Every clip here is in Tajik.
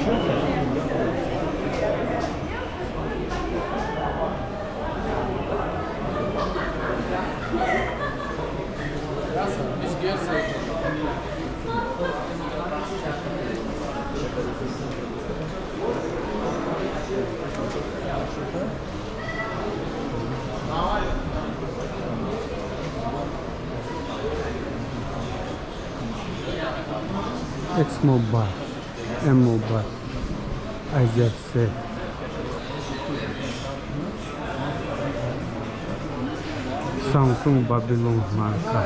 X Mobile, M Mobile, IZC. Samsung Babylon marka.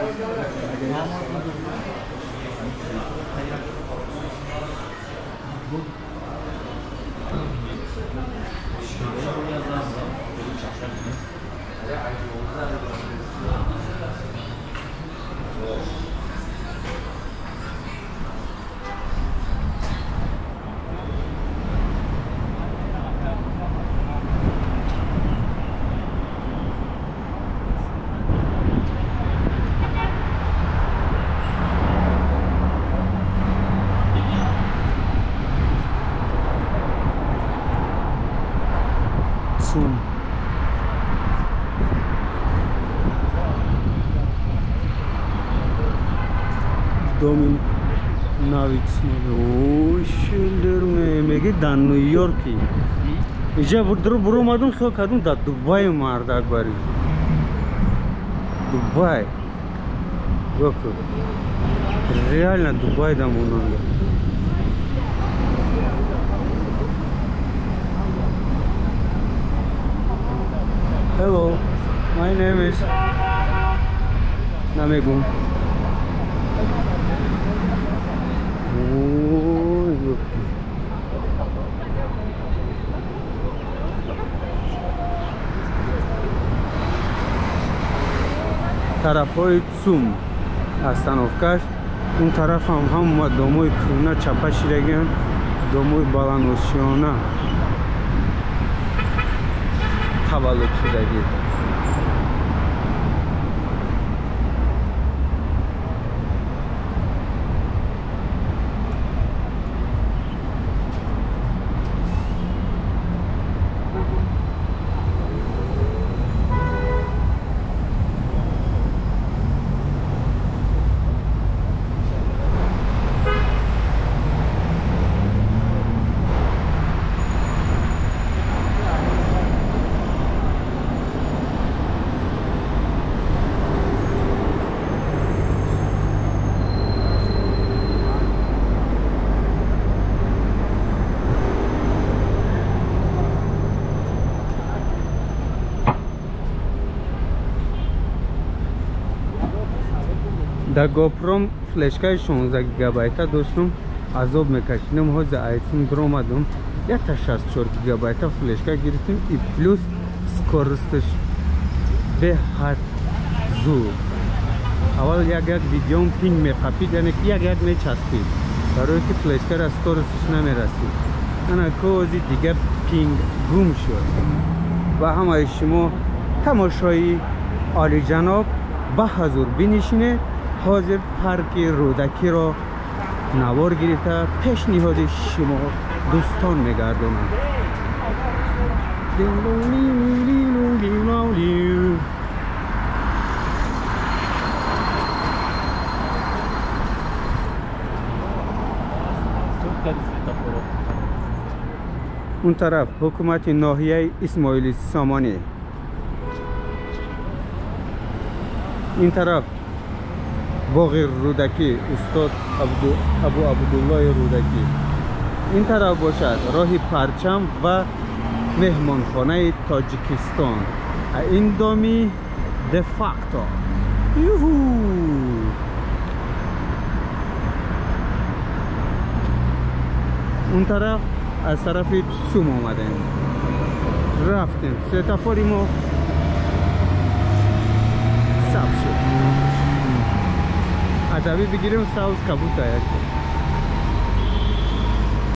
Доми меги дар Нью-Йорки. Иҷа буромадум, хиёл кардум дар Дубай мардак бари. Дубай. Реально Дубай да монанда. Hello, my name is намегум. Тарафҳои Цум остановкаш, он тараф ҳам ҳама домои кӯҳна чапа шидагианд, домои баландошиёна таваллуд шудагӣ. Дар GoPro флешкаи 16 гигабайта доштум, азоб мекашидам. Ҳозир айсум дуромадум, 164 гигабайта флешка гирифтем и плюс скоросташ беҳад зуд. Аввал як-як видеом пинг меқапид, яъне ки як-як мечаспид, барое ки флешкара скоросташ намерасид. Ана кози дига пинг гум шуд. Ва ҳамаи шумо тамошои олиҷаноб ба ҳазур бинишинед. Ҳозир парки Рӯдакиро навор гирифта пешниҳоди шумо дӯстон мегардонам. Он тараф ҳукумати ноҳияи Исмоили Сомонӣ, ин тараф боғи Рӯдакӣ, устод Абу Абдуллои Рӯдакӣ. Ин тараф бошад роҳи Парчам ва меҳмонхонаи Тоҷикистон. Ин доми де-факто. Юҳу! Он тараф аз тарафи Цум омадем, рафтем. Светофори мо сабз шуд. Адабӣ бигирем, сабз кабута як.